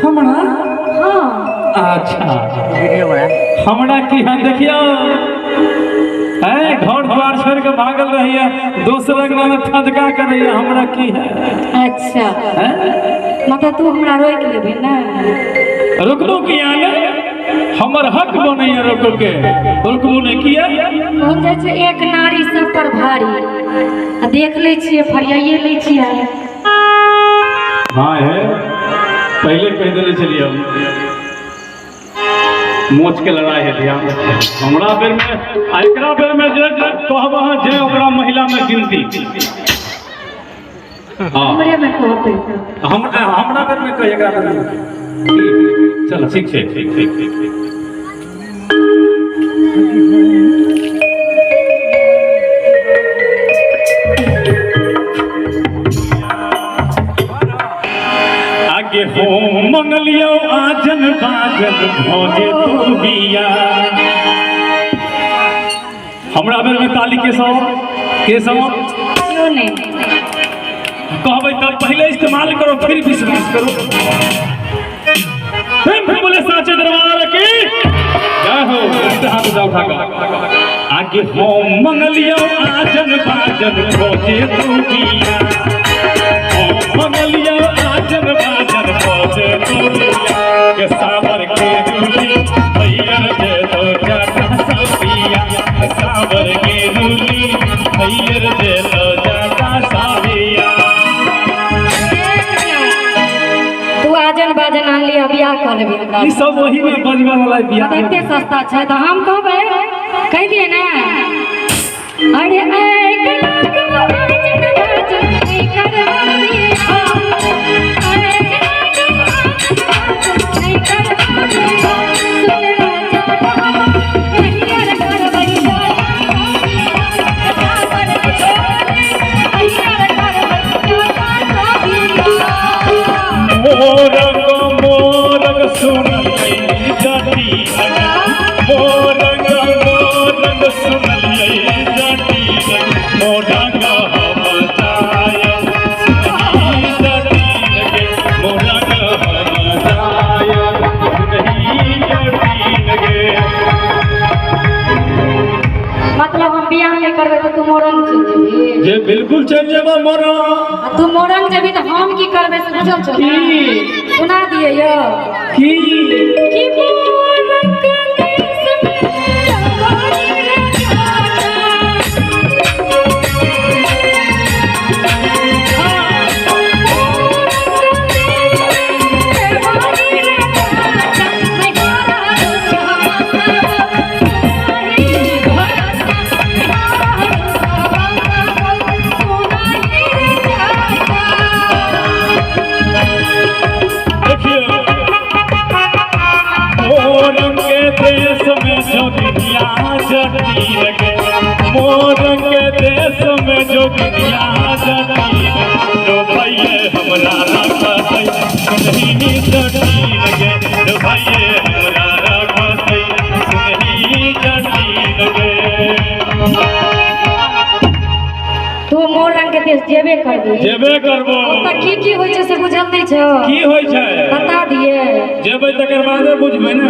हमरा? हाँ। अच्छा, हमरा की है देखियो, है घर द्वार छोड़ के भागल रहिए, दोसर अंगना में फदका करैया, हमरा की है? अच्छा। हैं? मतलब तू हमरा रोकि लेबे ना? रुकबो किया ने, हमर हक बनैया रोको के, रुकबो नहीं किया। कहल जाइ छै एक नारी सब पर भारी, आ देख लै छियै, फरियाइए लै छियै। हाँ है, पहले कह देने चलिए, हम मोच के लड़ाई है, ध्यान रखिए। हमरा बेर में आ एकरा बेर में जे कहब अहाँ जे ओकरा महिला में गिनती। हाँ। हमरे में कहबै? हम हमरा बेर में कह, एकरा बेर में। चलो ठीक छै, ठीक ठीक ठीक ठीक। आगे हो मंगलियो आजन बाजन भोजे तू बिया। हमरा बेर में ताली के सब के सब क्यों नहीं? कहबै तब पहले इस्तेमाल करो, फिर विश्वास करो। प्रेम से बोले साचे दरबार की जय हो। हाथ उठा उठा कर आगे हो मंगलियो आजन बाजन भोजे तू बिया, हो मंगलियो आजन बाजन भोजे तू बिया, के सावर के रूली भैया जे तो जाता साबिया, सावर के रूली भैया जे तो जाता साबिया। तू आजन बाजन आनली, बियाह कऽ लेबही हमरा? ई सब वही में बजबे वाला बियाह। एते सस्ता छै तऽ हम कहबै, कहि दियै ने। अरे एक लाख आजन बाजन नहीं करबी, एक लाख आजन बाजन नहीं करबी, सुन राजा नैहर करबै सावर नैहर करबै। मोरंग मोरंग सुनलियै जाति, मोरंग मोरंग सुनलियै जाति, मोरंग हम जायब सुनही जाति गे, मोरंग हम जायब सुनही जाति गे। मतलब हम बियाह नहि करबै तऽ तू मोरंग चलि जेबही? जे बिल्कुल चलि जेबो मोरंग। आ तू मोरंग जेबही तऽ हम की करबै से बुझल छौ ने? की? सुना दिए यौ। की? कि मोरंग देश में जवानी रे जाता। मोरंग देश में जवानी रे जाता, नैहरा रुसवा सुनाही भरता, नैहरा रुसवा सुनाही रे जाता। देखिए, मोरंग के देश में जोगिया जटी लगे, मोरंग के देश में जोगिया जटी, लो भैये हमरा रखतै सुनही जटी लगे, लो भैये हमरा रखतै सुनही जटी लगे। तू मोरंग के देश जेबे करबी? जेबे करबो। ओतऽ की की होइ छै से बुझल नहि छौ? की होइ छै? बता दिए। जेबै तकर बादे बुझबै ने।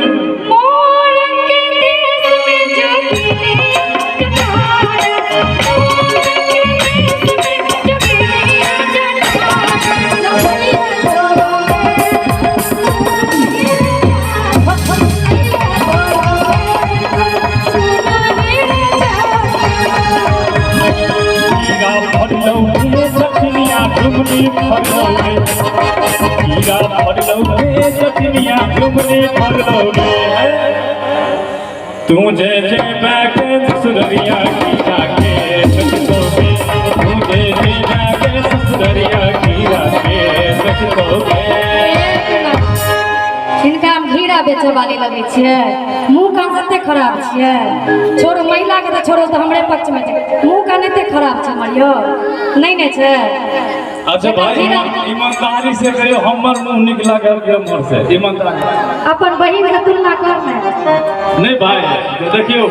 मोरंग के देश में जोगिनी जटार, मोरंग के देश में जोगिनी जटार, लभैया तोरो सुनाही रे जाता। हीरा फरलौ रे जटनिया डुमरी फरलौ रे, हीरा फरलौ रे जटनिया डुमरी फरलौ रे, तू जे जे बैके ससुररिया कीरा के बेचतो गे, तू जे जे बैके ससुररिया कीरा के बेचतो गे। हिनका हम घीरा बेचै वाली लगै छियै? मुँह कान एते खराब छियै? छोड़ू, महिलाके तऽ छोड़ू, तऽ हमरे पक्षमे छै। मुँह कान एते खराब छै हमर यौ? नहि ने छै। अच्छा भाई, ईमानदारी से कहियो, हमर मुँह निक लागल के हमर से? ईमानदारी। अपन बहिन से तुलना कर ने। नहीं भाई, देखियो,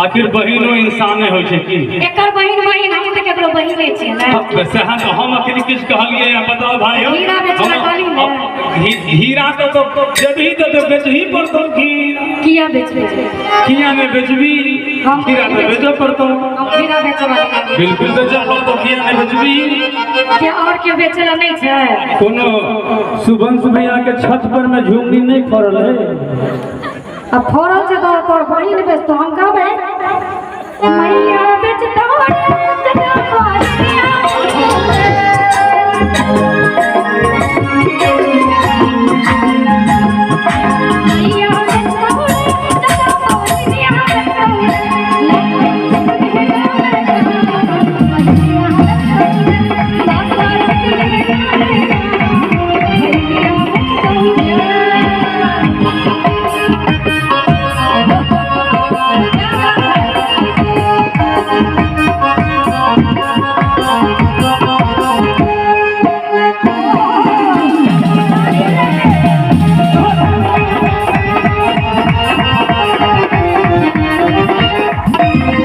आखिर बहिनो इंसाने होइ छै की? एकर बहिन बहिन, हम तऽ केकरो बहिने छियै ने। सएह तऽ हम अखन किछु कहलियै हँ, बताउ भाई। हम हीरा बेचला कहली ने। हीरा तऽ जेबही तऽ बेचही पड़तौ घी। किया बेचबै? किया नहि बेचबी? हम हीरा तऽ बेचऽ पड़तौ। हम खीरा बेचऽ वाली लागै छी। बिल्कुल बेचऽ पड़तौ, किया नहि बेचबी? किया, और केओ बेचै ला नहि छै? कोनो सुबंश भैया के छत पर में झुमनी नहीं फड़ल है? अब फड़ल छै तऽ तोर बहिन बेचतो, हम कहबै मैया बेचतो रे जगह बहिनिया। मैया बेचतो रे जगह बहिनिया बेचतो रे।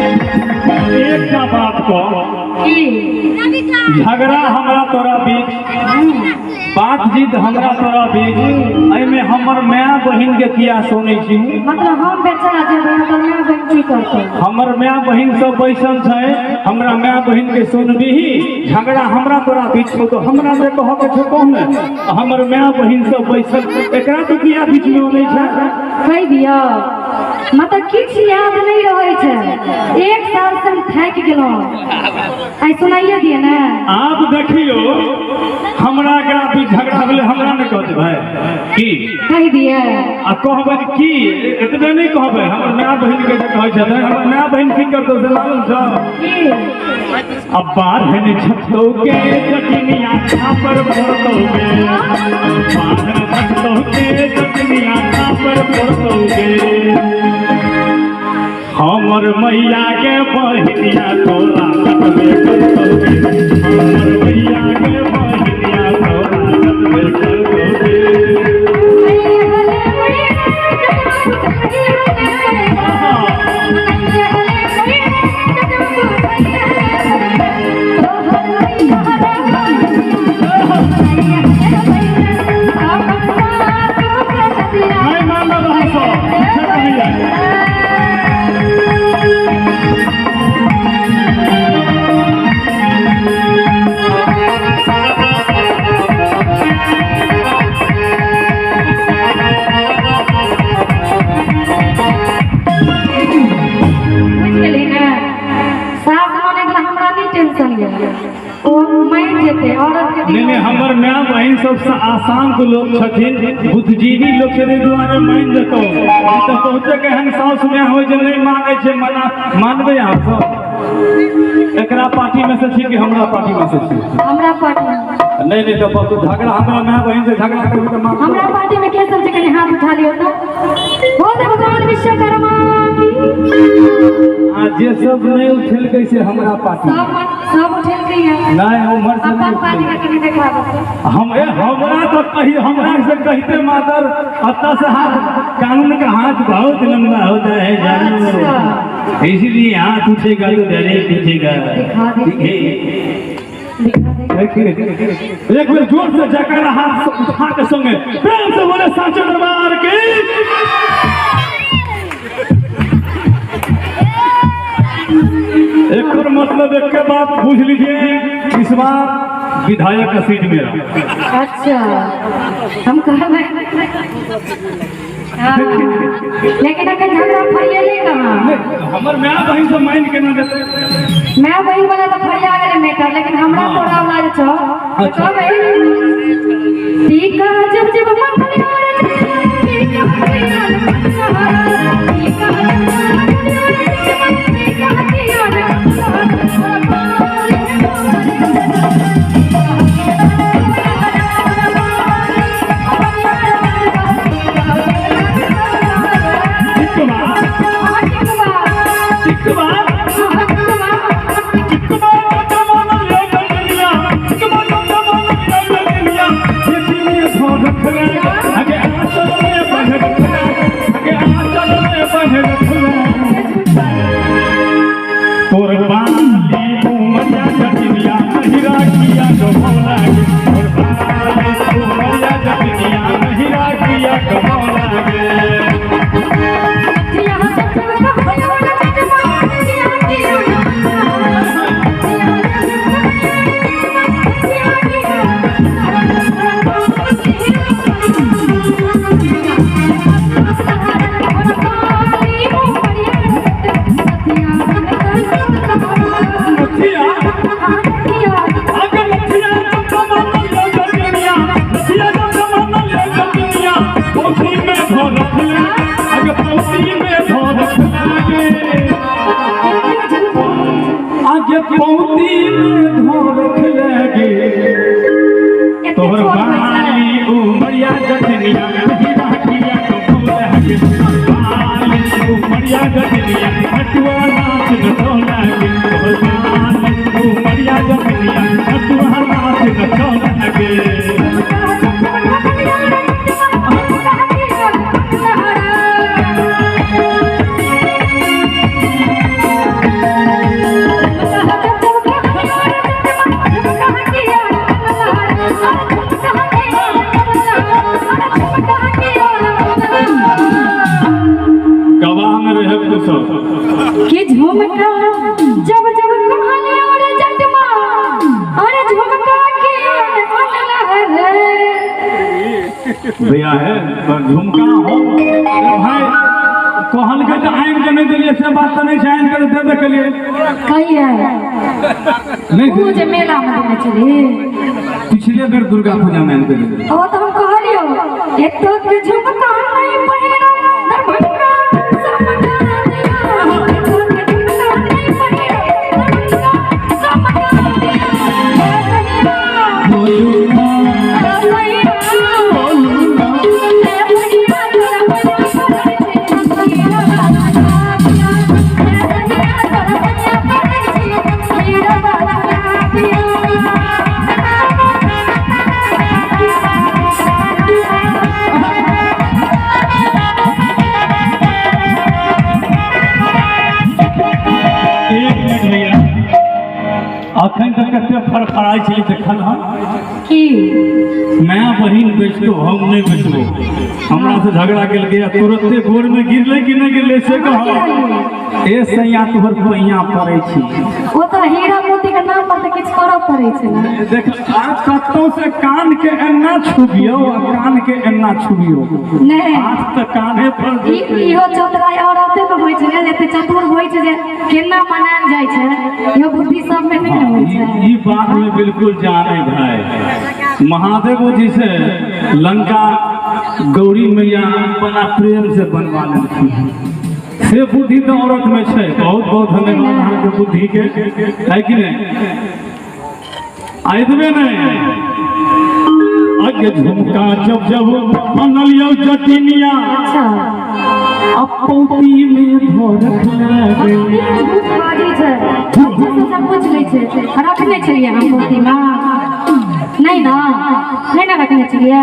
एकटा बात कह। की? झगड़ा हमरा तोरा बीच, बातचीत हमरा तोरा बीच, एहिमे हमर माय बहिन के किया सुनै छी? मतलब हम बेचना जेबै तऽ माय बहिन की करतै? हमर माय बहिन सब बैसल छै, हमरा माय बहिन के सुनबीही? झगड़ा हमरा तोरा बीच छौ तऽ हमरा जे कहऽ के छौ कहू ने। हमर माय बहिन सब बैसल, एकरा तू किया बीच में अनै छै? कहि दिअ, मतलब किछु याद नहि रहै छै। एक साल से हम थाकि गेलहुँ, आइ सुनाइए दिअ ने। आब देखियौ, हमरा एकरा बीच झगड़ा भेलै, हमरा नहि कहतै भाई की? कहि दिअ। आ कहबै की? एतबे नहि कहबै, हमर माय बहिन के जे कहै छथिन, हमर माय बहिन की करतौ से मालूम छौ? की? अब बाढ़न छतौ के जटनिया छापर पड़तौ गे, बाढ़न छतौ के जटनिया छापर पड़तौ गे, हमर मैया के बहिनिया तोरा कटबे करतौ गे, हमर मैया के बहिनिया तोरा कटबे करतौ गे। नहि मानब अहाँ सब, से कहैया। बुझि गेली ने? सास मानै वला हमरा नहि टेंशन यऽ, ओ मानि जेतै औरत के। नहि नहि, हमर माय बहिन सबसँ आसाम के लोक छथिन, बुद्धिजीवी लोक छथिन, एहि दुआरे मानि जेतौ। नहि तऽ बहुते के एहन साउस माय होइ जे नहि मानै छै। मना मानबै अहाँ सब? एकरा पार्टी में से छी कि हमरा पार्टी में से छी? हमरा पार्टी में। नहि नहि, तऽ बहुत झगड़ा, हमरा माय बहिन से झगड़ा करबै तऽ माफ। हमरा पार्टी में के सब छै, कनि हाथ उठा लियौ तऽ। बोल दे भगवान विश्वकर्मा की। आ जे सब नहि उठेलकै से हमरा पार्टी? सब सब उठेलकै यऽ। नहि, उम्हर से अपन नहि पार्टी उठेलकै। में कनि देखाबऽ तऽ। हम ए हमरा तो कही, हमरा से कहते मातर अतः से हाथ, कानून का हाथ बहुत लंबा होता है जानो। इसीलिए हाथ उठेगा तो डायरेक्ट उठेगा। दिखा दे। ठीक है। दिखा दे। एक बार जोर से जयकारा हाथ उठा के संगे प्रेम से बोले साचे दरबार की। एक और मतलब एक के बात पूछ लीजिए, इस बार विधायक का सीट मेरा। अच्छा, हम कहबै हाँ, लेकिन अखन झगड़ा फरिएले कहाँ? हमर माय बहिन से मान के ना देते। माय बहिन वाला तऽ फरिया गेलै मैटर, लेकिन हमरा तोरा वाला जे छौ तऽ कहबै टीका जब जब मखन, टीका टीका टीका टीका। ठीक बा। ठीक बा। ठीक बा, जमाना ले गलिया, ठीक बा, जमाना ले गलिया, खेती में धर रखले। किया कमौला गे। नथिया आगे नथिया जमाना ले जटिनिया, नथिया जमाना ले जटिनिया, पौती में धरख ले, आगे पौती में धरख लागे, आगे पौती में धरख लागे। तोहर बाली उमरिया जटिनिया, हीरा किया कमौला गे, बाली उमरिया जटिनिया, हटुआ नाच नचौला गे, तोहर बाली उमरिया जटिनिया, हटुआ नाच नचौला गे। गवाह में रहे तू सब। कि झुमका जब जब कहानी और जटमा, अरे झुमका के भैया है पर झुमका हो भाई कहल के तो आइन के नहीं दिलिए से बात तो नहीं छै, आइन के तो देबे के लिए कहिए नहीं। ऊ जे मेला में देने छली। पिछले बेर दुर्गा पूजा में आइन के दिलिए। ओ तो हम कहलियो एक तो के झुमका नहीं पहिरो दरभंगा समझा दिया, एक तो के झुमका नहीं पहिरो दरभंगा समझा दिया। बोलू ना, बोलू ना। एक मिनट भैया, अखन तक कते फड़फड़ाइ छलै देखल हन की नया बहिन बेचतो हम नहीं बेचबो, हमरा से झगड़ा केलकै आ तुरंते गोर में गिरलै कि नहीं गिरलै से कह। ए सैया तोहर पैया पड़ै छी। ओ तऽ हीरा मोती के नाम पर तऽ किछु करऽ पड़ै छै ने। देख आ कतौ से कान के एना छुबियौ आ कान के एना छुबियौ, नहि हाथ तऽ कान्हे पर जेतै। इहो चतुराई औरते मे होइ छै ने, एते चतुर होइ छै जे केना मनायल जाइ छै, इहो बुद्धि सबमे नहि ने होइ छै। ई बात में बिल्कुल जाने भाई, महादेव जी से लंका गौरी मैया बड़ा प्रेम से बनवा लेलखिन, से बुद्धि तो औरत में छै। बहुत बहुत धन्यवाद अहाँके बुद्धि के, है कि नहीं? आ एतबे नहीं, अगे झुमका जब जब बनलियौ जटिनिया, अच्छा अब पौती में धरख लागे। झूठ बाजै छै, अच्छे से सब पूछि लै छै। रखने छलियै हम पोथी मे? नहीं ना, नहीं ना रखने छलियै,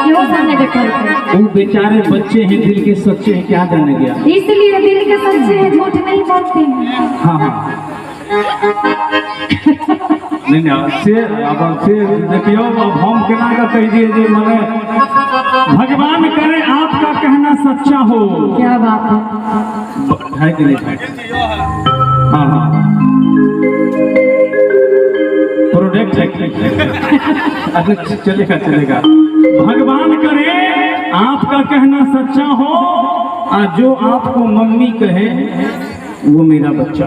इहो सब नहीं देखलकै। वो बेचारे बच्चे हैं, दिल के सच्चे हैं, क्या जाने गया, इसलिए दिल के सच्चे हैं, झूठ नहीं बोलते हैं। हाँ हाँ नहीं नहीं से अब से देखियो, अब हम केना के कहि दिए जे मने भगवान करे आपका कहना सच्चा हो। क्या बात है, है कि नहीं? हाँ हाँ प्रोडक्ट है। अच्छा चलेगा चलेगा। भगवान करे आपका कहना सच्चा हो और जो आपको मम्मी कहे वो मेरा बच्चा।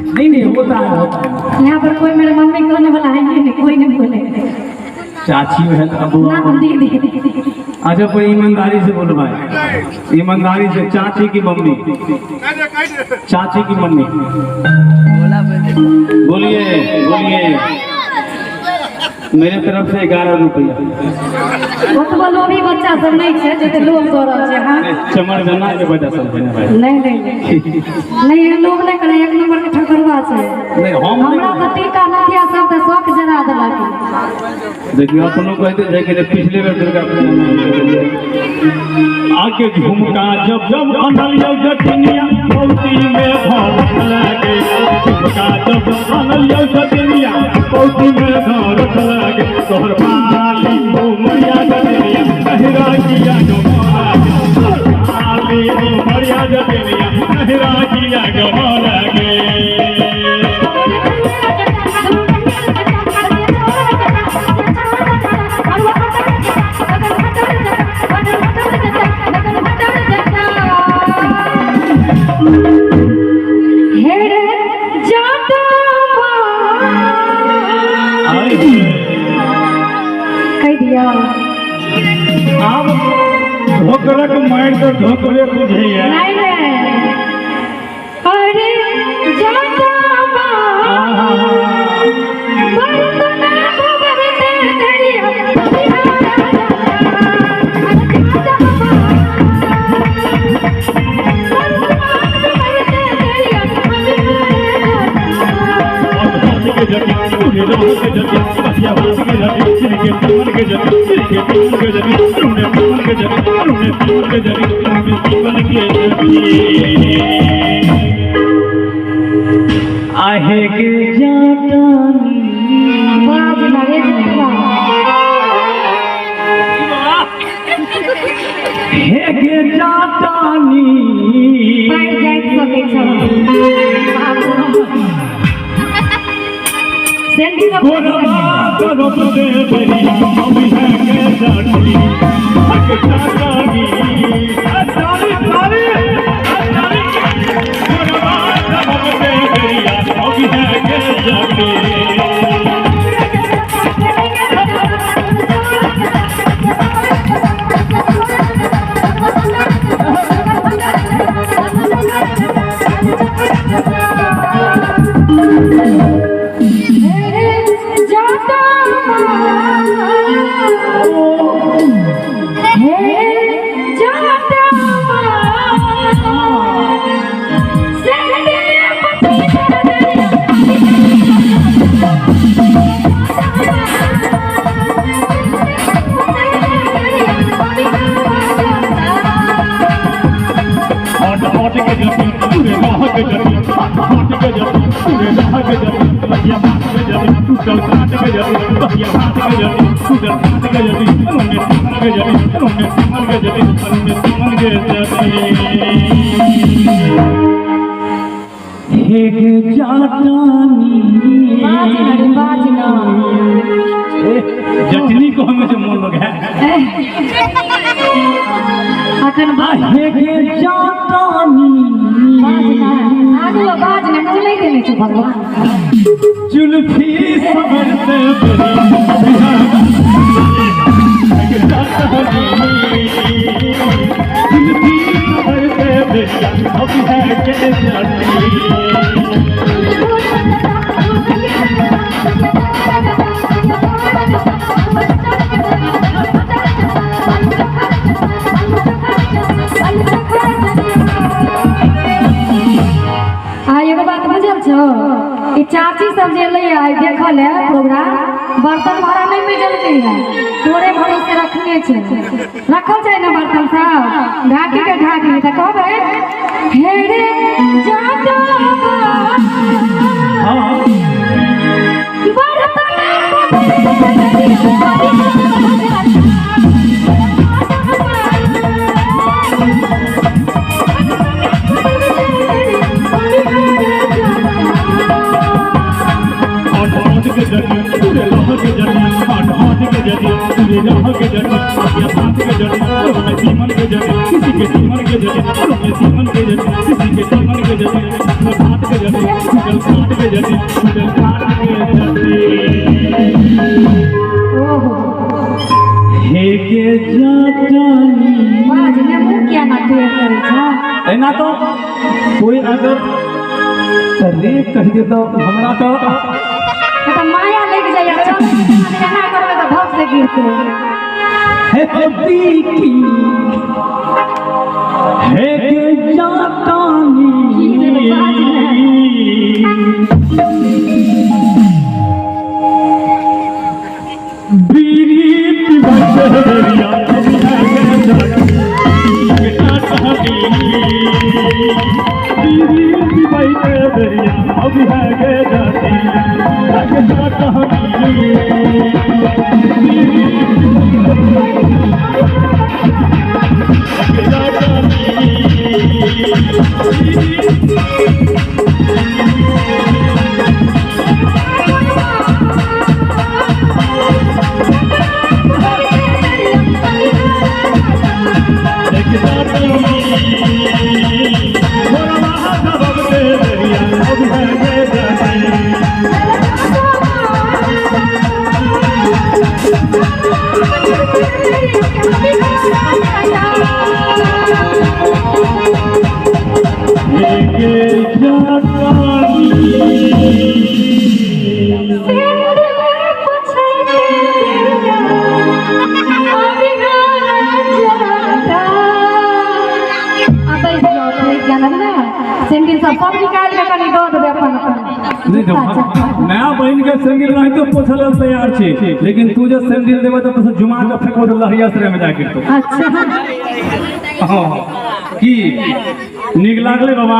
नहीं नहीं होता है, होता है। यहाँ पर कोई मेरे मम्मी कहने वाला है ही नहीं, कोई नहीं बोले। चाची है तो अबू ना दीदी। अच्छा पर ईमानदारी से बोलो भाई, ईमानदारी से, चाची की मम्मी, चाची की मम्मी बोलिए बोलिए। मेरे तरफ से 11 रुपया। ओतबो लोभी बच्चा सब नहीं छै जते लोभ दऽ रहल छै। हाँ चमर बना के बच्चा सब है भाई। नहीं नहीं नहीं, लोभ नहीं करे, एक नंबर के ठकरुआ छै। नहीं हम हमरा तऽ टीका नथिया सब तऽ शौक जरा देलक। देखियो अपनो कहते छै कि पिछले बेर दुर्गा पूजा में आके झुमका जब जब अनलियो जटिनिया पौती में भरत लागे, झुमका जब अनलियो जटिनिया पौती में भरत लागे, तोहर बाली आब धोकरक मारि तऽ धोकरे बुझैया। नहीं नहीं, अरे जाता बर्तन भरते दरिया आहे के जाटानी। बाजना रे जटवा। हे के जाटानी। पाइ जाइत सकै छौ सेंडी। गोरबा करब दे बरी अभी है के जाटी हक जाटानी ताली ताली ताली। गोरबा करब दे बरिया अभी है के जाटी। जाता हे जाता हट हट के जटी पूरे गाह के जटी, हट हट के जटी पूरे गाह के जटी, बहिया भात के जटी टूटल काट के जटी, बहिया भात के जटी टूटल काट के जटी, अनुने सीमन के जटी, अनुने सीमन के जटी, अनुने सीमन के जटी। हे के जाटानी। बाजना रे बाजना। जटनी को हमें जो मोन लोग है। अखन आहे के जाटानी। बाजना आगू बाजना, मुझे नहीं देने छौ भगवान। जुल्फी समर से जुल्फी समर से अभी है के जाटी। आ एगो बात बुझल छौ, ई चाची सब जे एलै आइ देखल है प्रोग्राम, बर्तन भाड़ा नहि मिजलकै है, तोरे भरोसे रखने छै। रखल छै ने बर्तन सब ढाकी के ढाकी, तऽ कहबै हे रे जाता हाँ बर्तन। हट हट के जटी पूरे लह के जटी, हट हट के जटी पूरे लह के जटी, बहिया भात के जटी अनुने सीमन के जटी, किसी के सीमन के जटी, अनुने सीमन के जटी, किसी के सीमन के जटी, भात के जटी टूटल काट के जटी, टूटल काट के जटी। ओहो हे के जाटानी। बाजने मुँह किया ना टेढ़ करै छौ। एना तो कोई अगर रे कह दे तो हमरा तो तऽ माया लागि जाइए, चल एना करबै तऽ भक से गिरतै। हे की हे के जाटानी। बीरी पिबरिया अभी है के जाटी के जाटानी। बीरी पिबरिया अभी है के जाटी के जाटानी। बीरी के जाटानी। एक जाटानी मोरा महादेव के दरिया अभी है के जाटी। सैंडल सब सब निकालि के कनि दऽ देबै अपन अपन नहीं जूता चप्पल। नया बहिन के सैंडल नहीं तो पोछल लेल तैयार छी, लेकिन तू जे सैंडल देबे तो जुमा के फेंकबो तो लहरिया सरे में जाके तो। अच्छा। हाँ, की नीक लागले बाबा?